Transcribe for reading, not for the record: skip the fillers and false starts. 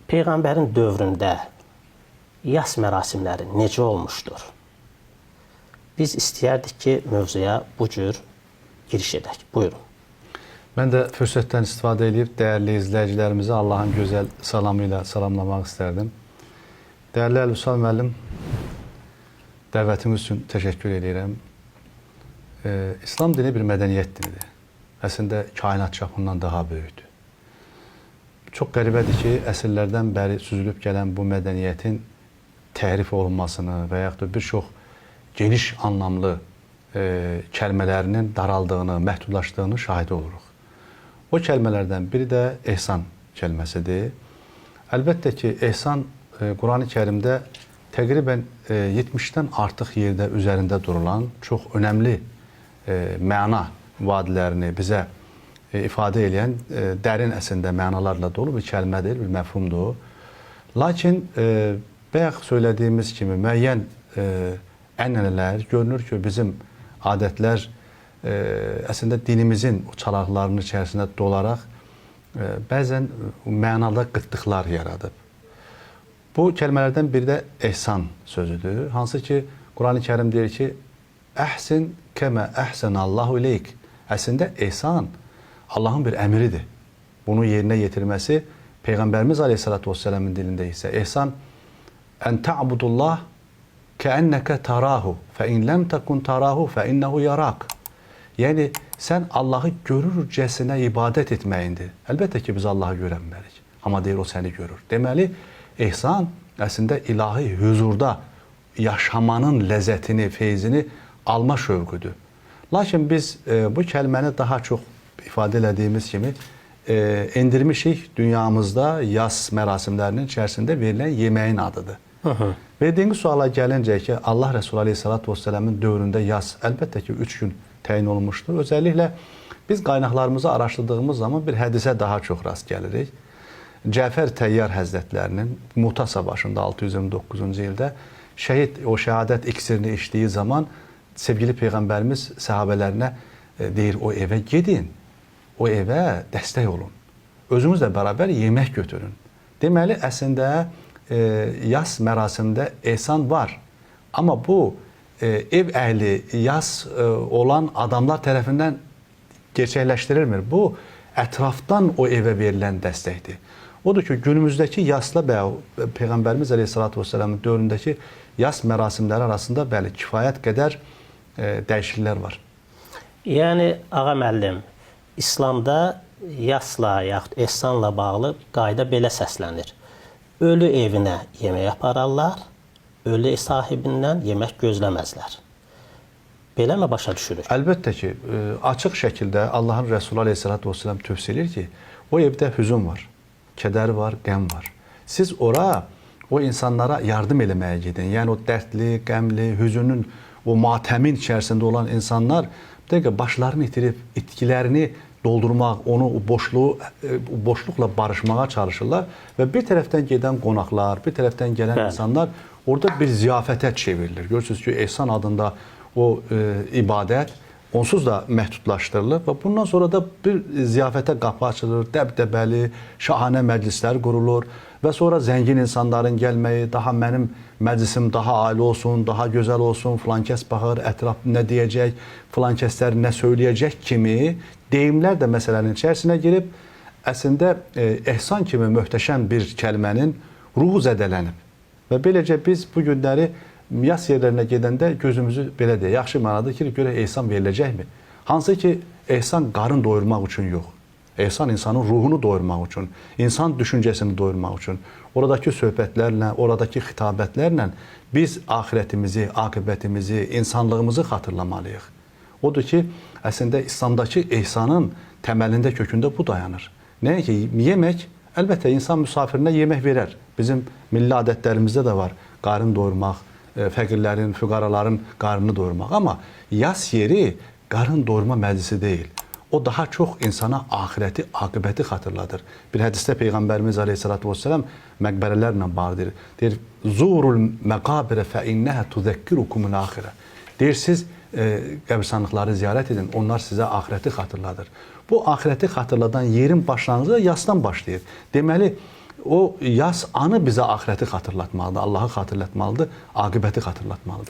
Peyğəmbərin dövründə yas mərasimləri necə olmuşdur? Biz istəyərdik ki, mövzuya bu cür giriş edək. Buyurun. Mən də fürsətdən istifadə edib dəyərli izləyicilərimizi Allahın gözəl salamı ilə salamlamaq istərdim. Dəyərli Əli müəllim, dəvətiniz üçün təşəkkür edirəm. İslam dini bir mədəniyyət dinidir. Əslində kainat çapından daha böyükdür. Çox qəribədir ki, əsrlərdən bəri süzülüb gələn bu mədəniyyətin tərif olunmasını və yaxud da bir çox geniş anlamlı kəlmələrinin daraldığını, məhdudlaşdığını şahidi oluruq. O kəlmələrdən biri də ehsan kəlməsidir. Əlbəttə ki, ehsan Qurani Kərimdə təqribən 70-dən artıq yerdə üzərində durulan çox önəmli məna vadilərini bizə ifadə eləyən dərin əslində mənalarla dolu bir kəlmədir, bir məfhumdur. Lakin bayaq söylədiyimiz kimi müəyyən ənənələr görünür ki, bizim adətlər əslində dinimizin o çalaqlarının içərisində dolaraq bəzən mənalı qıtlıqlar yaradıb. Bu kəlmələrdən biri də ehsan sözüdür. Hansı ki, Qurani Kərim deyir ki, əhsin kəmə əhsənəllahu ileyk. Əslində ehsan Allahın bir əmridir. Bunu yerinə yetirməsi Peyğəmbərimiz Aleyhissalatu vesselamın dilində isə ehsan ən ta'budullah kəennəkə tarahu fə in ləm təkun tarahu fə innehu yarak. Yəni, sən Allahı görürcəsinə ibadət etməyindir. Əlbəttə ki, biz Allahı görə bilmərik. Amma deyir, o səni görür. Deməli, ehsan əslində ilahi hüzurda yaşamanın ləzzətini, feyzini alma şövqüdür. Lakin biz bu kəlməni daha çox ifadə elədiyimiz kimi endirmişik dünyamızda yas mərasimlərinin içərisində verilən yeməyin adıdır. Verdiyiniz suala gəlincə ki, Allah Resulü Aleyhissalatu vesselamın dövründə yas əlbəttə ki, 3 gün təyin olunmuşdur. Özəlliklə biz qaynaqlarımızı araşdırdığımız zaman bir hədisə daha çox rast gəlirik. Cəfər Təyyar Həzrətlərinin Muta savaşında 629-cu ildə şəhid o şəhadət iksirini içdiyi zaman sevgili Peyğəmbərimiz səhabələrinə deyir, o evə gedin, o evə dəstək olun. Özünüzlə bərabər yemək götürün. Deməli, əslində yas mərasimində ehsan var. Amma bu ev əhli, yas olan adamlar tərəfindən gerçəkləşdirilmir. Bu, ətrafdan o evə verilən dəstəkdir. Odur ki, günümüzdəki yasla Peyğəmbərimiz Əleyhissalatu vesselamın dövründəki yas mərasimləri arasında bəli, kifayət qədər dəyişikliklər var. Yəni, ağa müəllim, İslamda yasla yaxud ehsanla bağlı qayda belə səslənir. Ölü evinə yemək apararlar, ölü sahibindən yemək gözləməzlər. Belə mi başa düşürük? Əlbəttə ki, açıq şəkildə Allahın Rəsulü Aleyhissalatu vesselam tövsiyə edir ki, o evdə hüzün var, kədər var, qəm var. Siz ora, o insanlara yardım eləməyə gedin. Yəni o dərdli, qəmli, hüzünün, o matəmin içərisində olan insanlar bir dəqiqə başlarını itirib, itkilərini doldurmaq, onu o boşluğu, o boşluqla barışmağa çalışırlar və bir tərəfdən gedən qonaqlar, bir tərəfdən gələn insanlar orada bir ziyafətə çevrilir. Görürsünüz ki, ehsan adında o ibadət onsuz da məhdudlaşdırılır və bundan sonra da bir ziyafətə qapı açılır, dəbdəbəli, şahanə məclislər qurulur və sonra zəngin insanların gəlməyi, daha mənim məclisim daha ali olsun, daha gözəl olsun, filan kəs baxır, ətraf nə deyəcək, filan kəslər nə söyləyəcək kimi deyimlər də məsələnin içərisinə girib, əslində ehsan kimi möhtəşəm bir kəlmənin ruhu zədələnib. Və beləcə biz bu günləri yas yerlərinə gedəndə gözümüzü belə deyək, yaxşı mənada ki, görək ehsan veriləcəkmi? Hansı ki, ehsan qarın doyurmaq üçün yox. Ehsan insanın ruhunu doyurmaq üçün, insan düşüncəsini doyurmaq üçün, oradakı söhbətlərlə, oradakı xitabətlərlə biz axirətimizi, aqibətimizi, insanlığımızı xatırlamalıyıq. Odur ki, əslində İslamdakı ehsanın təməlində, kökündə bu dayanır. Nəinki yemək, əlbəttə insan müsafirinə yemək verər. Bizim milli adətlərimizdə də var qarın doyurmaq, fəqirlərin, füqaraların qarnını doyurmaq. Amma yas yeri qarın doyurma məclisi deyil. O daha çox insana axirəti, aqibəti xatırladır. Bir hədisdə Peyğəmbərimiz Aleyhissalatu vesselam məqbərələrlə bağlı deyir. Deyir, Zurul məqabirə fə innəhə tuzəkkirukumul axirə. Deyir, siz qəbirstanlıqları ziyarət edin, onlar sizə axirəti xatırladır. Bu axirəti xatırladan yerin başlanğıcı da yasdan başlayır. Deməli, O yas anı bizə axirəti xatırlatmalıdır, Allahı xatırlatmalıdır, aqibəti xatırlatmalıdır.